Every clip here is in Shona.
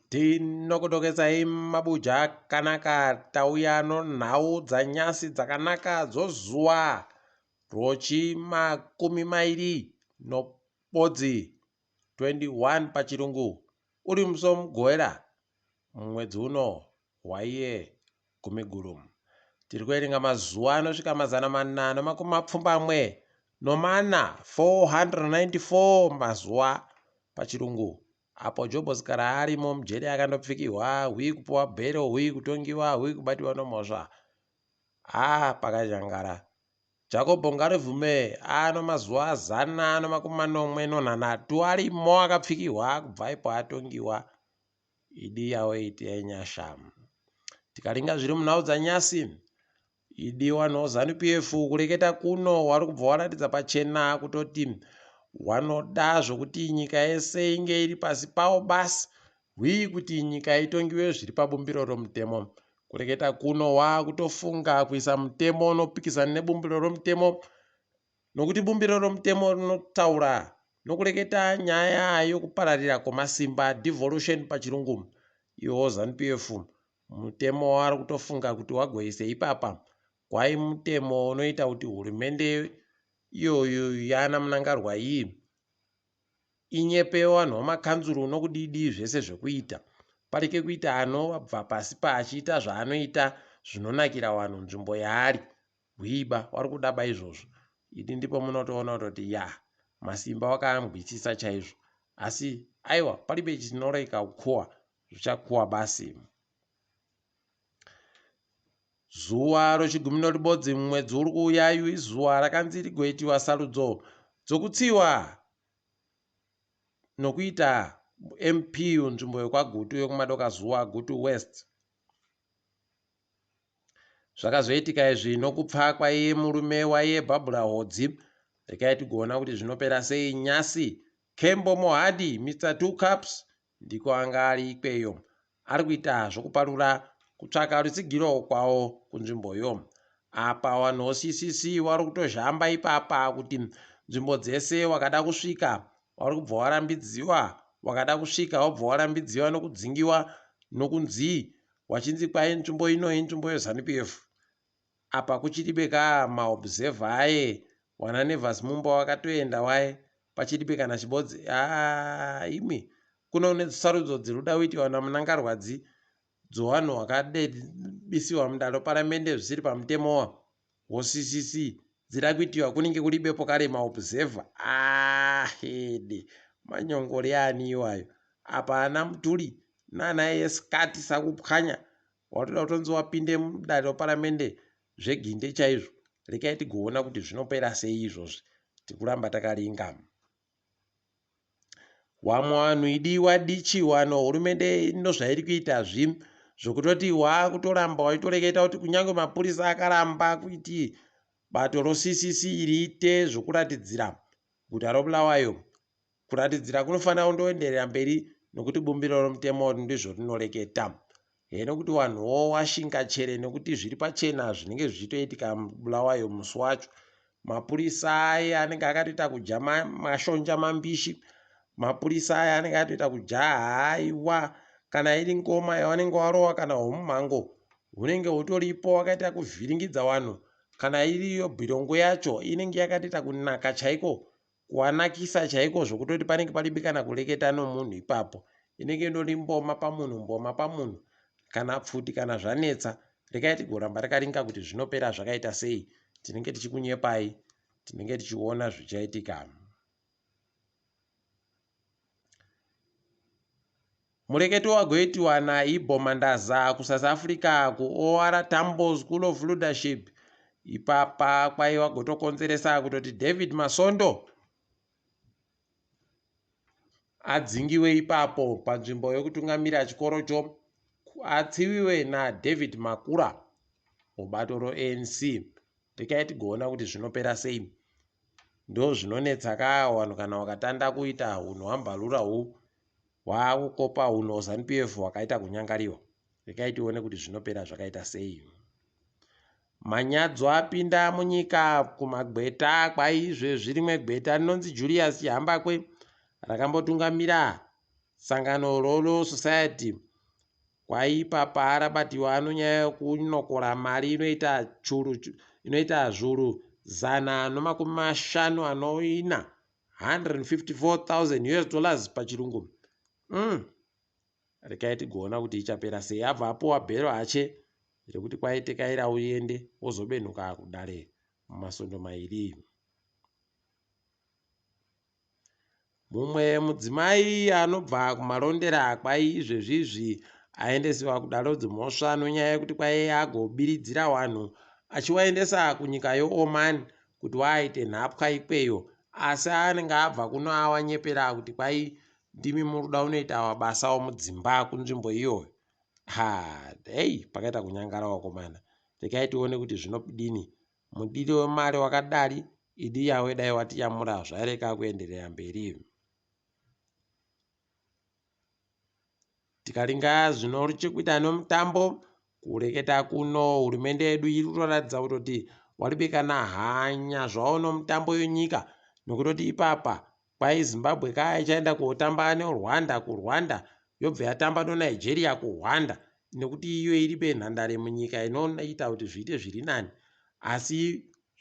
Tinokudokesai mabuja akanaka tauya nonhau dzanyasi dzakanaka dzozuva rochi 21 21 pachirungu uri musi woMugovera mumwedzi uno waiye Gumiguru. Tiri kuverenga mazuva anosvika 494 494 mazuva pachirungu apo Jobho Sikhala arimo mujeri akandopfikihwa hwii kupiwa bhero hwii kutongiwa hwii kubatiwa nomhosva. Haa pakanyangara. Jakobho Ngarivhume ano mazuva 173 arimo akapfikihwa kubva ipo atongiwa. Idi yawe itiyai nyasha. Tikaringa zviri munhau dzanyasi, Idi wanhu Zanu PF kureketa kuno wari kubva waratidza pachena kutoti wanoda zvokuti nyika yese inge iri pasi pawo basi hwii kuti nyika itongiwe zviri pabumbiro romutemo. Kureketa kuno wakutofunga kuisa mutemo unopikisana nebumbiro romutemo nokuti bumbiro romutemo rinotaura nokureketa nyaya yokupararira kwemasimba, devolution pachirungu. Iwo Zanu PF Mutemo wavari kutofunga kuti wagoise ipapa kwai mutemo unoita kuti hurumende iyoyo yana Mnangarwa iyi inyepe vanhu vamakanzuru nokudii zvese zvekuita. Pareke kuita anobva pasi pa achiita zvaanoita zvinonakira vanhu nzvimbo yaari. Hwiba wari kudaba izvozvo. Idi ndipo munotoona kutoti ya masimba wakaambwisisa chaizvo. Asi aiwa palibe chinoreka kuwa zvichakuwa basi. Zuva rochigumi noribodzi mumwedzi uri kuuyayu izuva rakanzi rigoitiwa sarudzo dzokutsiwa nokuita MP nzvimbo yekwaGutu yokumadokazuva, Gutu West. Zvakazoitika izvi nokupfa kwaiye murume waiye Bhabhura Hodzi. Rekai tigoona kuti zvinopera sei nyasi. Kembo Mohadi, Mister Two Cups, ndiko anga ari ikweyo. Ari kuita zvokuparura kutsvaka rutsigiro kwawo kunzvimboyo. Apa vanhu voCCC vari kutozhamba ipapa kuti nzvimbo dzese wakada kusvika vari kubva warambidziwa, wakada kusvika wobva warambidziwa nokudzingiwa nokunzii wachinzi kwai nzvimbo ino inzvimbo yeZanu PF. Apa kuchiribe ka maobserver aye wana Nevers Mumba wakatoenda waye pachiribe kana chibodzi haa imwi kuno nesarudzo dziri kuda kuitiwa naMnangarwa dzi dzowanhu wakadebisiwa mudare reparamende zvisiri pamutemo woCCC dzida kuitiwa kunenge kuribepo kare maobserver ahede manyongori ani iwayo apa ana Mutuli nana eskati sakupwanya watoda kutonzi wapinde mudare reparamende zveginde chaizvo rekai tigoona kuti zvinopera sei izvozvi tikuramba takaringa wamwe vanhu idiwa dichi wano hurumende ino zvairi kuita zvi zvokutoti wakutoramba waitoreketa kuti kunyange mapurisa akaramba kuti bato roCCC riite zvokuratidzira guta roBulawayo Kuratidzira kunofanira kundoenderera mberi nokuti bumbiro romutemo ndizvo rinoreketa. He nokuti wanhuwo washinga chere nokuti zviri pachena zvinenge zvichitoitika muBulawayo musi wacho. Mapurisa aye anenge akatoita kudya mashonja mambishi. Mapurisa aye anenge akatoita kudya haiwa kana iri ngoma yavanenge warowa kana hwomumhango hunenge hutoripo wakaita kuvhiringidza vanhu. Kana iriyo bhirongo yacho inenge yakatoita kunaka chaiko Kuanakisa chaiko zvokutoti panenge paribe kana kureketa nomunhu ipapo. Inenge indori mboma pamunhu mboma pamunhu kana pfuti kana zvanetsa. Rekai tigoramba takaringa kuti zvinopera zvakaita sei. Tinenge tichikunyepai tinenge tichiona zvichaitika. Mureketo wagoitiwa naIbbo Mandaza kuSouth Africa kuOR Tambo School of Leadership. Ipapa kwaiva gotokonzeresa kutoti David Masondo adzingiwe ipapo panzvimbo yokutungamira chikorocho atsiviwe naDavid Makura mubato roANC. Rekai tigoona kuti zvinopera sei. Ndozvinonetsa ka vanhu kana wakatanda kuita hunhu hwambalura hu hwaakukopa hunhu hweZanu PF hwakaita kunyangariwa. Rekai tione kuti zvinopera zvakaita sei. Manyadzo apinda munyika kumagweta kwaizvezvi rimwe gweta rinonzi Julius Chihambakwe rakambotungamira Sangano roLaw Society kwaipapa rabatiwa nonyaya yokunokora mari inoita churu inoita zvuru 154, 154,000 US dollars pachirungu. Rekai tigoona kuti ichapera sei. Abva apuwa bhero hache rekuti kwaitekaira uende wozobenhuka kudare mumasondo mairi. Mumwe mudzimai anobva kuMarondera kwai izvezvi izvi aendesiwa kudare dzimhosva nenyaya yekuti kwai agobiridzira vanhu achivaendesa kunyika yeOman kuti waaite nhapwa ikweyo asi anenge abva kuno awanyepera kuti kwai ndimi muri kuda kunoita mabasa omudzimba kunzvimbo iyoyo. Ha, hei pakaita kunyangara wakomana. Rekai tione kuti zvinodini. Mudiri wemari wakadari idi yawe dai watiyamura zvareka kuenderera mberi. Tikaringa zvino chekuita nomutambo kureketa kuno hurumende yedu iri kutoratidza kutoti waribe kana hanya zvawo nomutambo yenyika nokutoti ipapa kwai Zimbabwe kaya ichaenda kotamba neRwanda kuRwanda yobva yatamba noNigeria kuRwanda nekuti iyo iribe nhandare munyika inoita kuti zviite zviri nani asi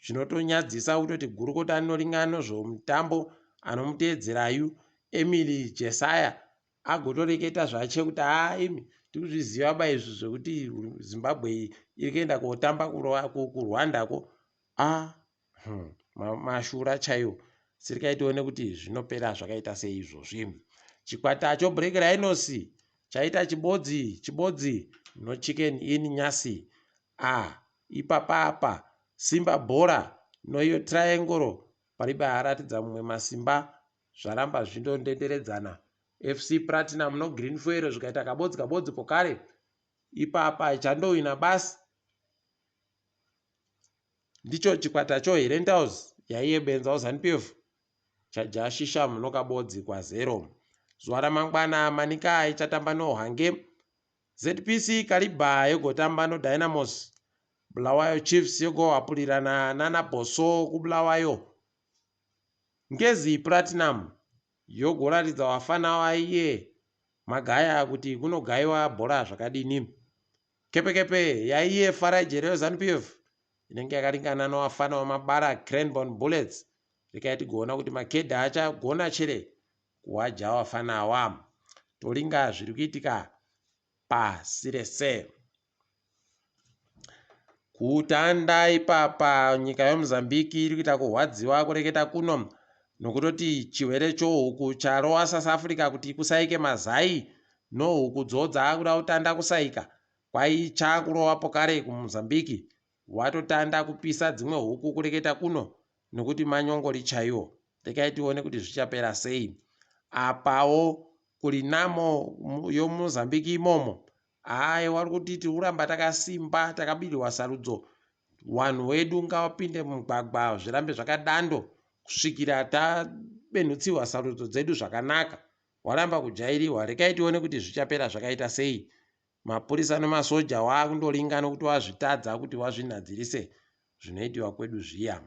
zvinotonyadzisa kutoti gurukota rinoringana nezvemutambo anomuteedzerayu Emily Jesaya agotoreketa zvache kuti haa imi tikuzviziva ba izvi zvekuti Zimbabwe iyi iri kuenda kotamba kuRwandako a ah, mashura chaiwo sirikai tione kuti zvinopera zvakaita sei izvozvi chikwata chobreak rhinos chaita chibodzi chibodzi no chicken in nyasi a ah, ipapa apa simba bhora noiyo triangle paribe aratidza mumwe masimba zvaramba zvindondenderedzana fc platinum no green fuel zvikaita kabodzi kabodzi pokare ipapa chandowina basi Ndicho chikwata cho Herentals yaiye benza waZanu-PF chajashisha munokabodzi kwazero. Zuva ramangwana Manica ichatamba noHwange, ZPC Kariba yogotamba noDynamos, Bulawayo Chiefs yogohapurirana nanaBosso kuBulawayo, Ngezi Platinum yogoratidza vafana vaiye Magaya kuti kunogaiwa bhora zvakadini. Kepekepe yaiye Farai Jere weZanu-PF inenge yakaringana nowafana wamabara Cranborne Bullets rekai tigoona kuti makedha achagona chere kuwaja wafana awa. Toringa zviri kuitika pasi rese. Kutanda ipapa nyika yeMozambique iri kuita kurwadziwa kureketa kuno nokutoti chirwere chohuku charowa South Africa kuti kusaike mazai nohuku dzo dzaakuda kutanda kusaika kwai chakurowa pokare kuMozambique watotanda kupisa dzimwe huku kureketa kuno nokuti manyongori chaiwo rekai tione kuti zvichapera sei apawo kurinamo yoMozambique imomo Hayi wari kuti tiri kuramba takasimba takabirwa sarudzo wanhu wedu ngawapinde mumugwagwa zvirambe zvakadando kusvikira tabenhutsiwa sarudzo dzedu zvakanaka waramba kujairiwa rekai tione kuti zvichapera zvakaita sei mapurisa nemasoja waakundoringa nokuti wazvitadza kuti wazvinadzirise zvinoitiwa kwedu zviya.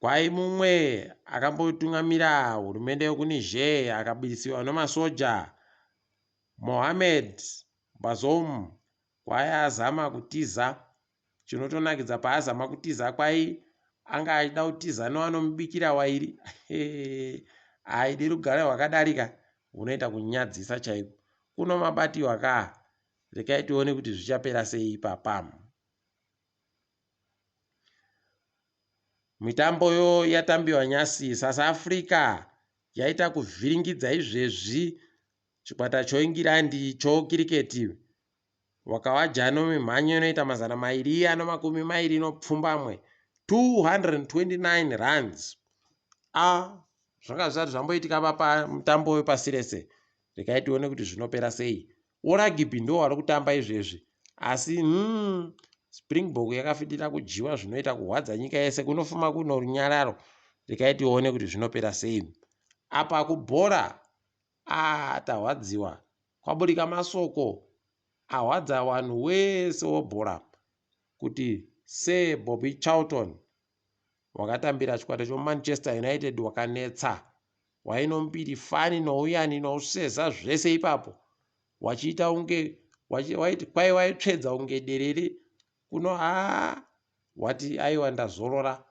Kwai mumwe akambotungamira hurumende yokuNiger akabirisiwa nemasoja, Mohamed Bazoum, kwai azama kutiza. Chinotonakidza paazama kutiza kwai anga achida kutiza nevanomubikira wairi. Aidi rugare rwakadarika hunoita kunyadzisa chaiko. Kuno mabatiwa kaa. Rekai tione kuti zvichapera sei ipapa. Mitambo yo yatambiwa nyasi South Africa yaita kuvhiringidza izvezvi chikwata choIngirandi chokiriketi wakawaja nomimhanyo inoita 227 229 runs a zvanga zvisati zvamboitika pamutambo wepasi rese rekai tione kuti zvinopera sei Woragibhi ndiwo wari kutamba izvezvi asi Springbok yakafitira kudyiwa zvinoita kuhwadza nyika yese kunofuma kuno runyararo rekai tione kuti zvinopera sei apa kubhora ah tahwadziwa kwaburika masoko ahwadza wanhu wese wobhora kuti Sir Bobby Charlton wakatambira chikwata choManchester United wakanetsa. Wainombiri fani nouyani nouseza zvese ipapo wachiita unge waiti kwai waitsvedza unge derere kuno haa wati aiwa ndazorora.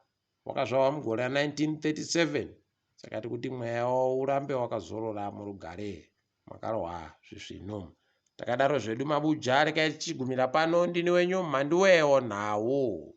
Wakazvarwa mugore ra 1937 saka tikuti mweya wavo urambe wakazorora murugare. Makarohwa zvisvinu. Takadaro zvedu mabuja rekai tichigumira pano ndini wenyu Mhanduwewo nhau.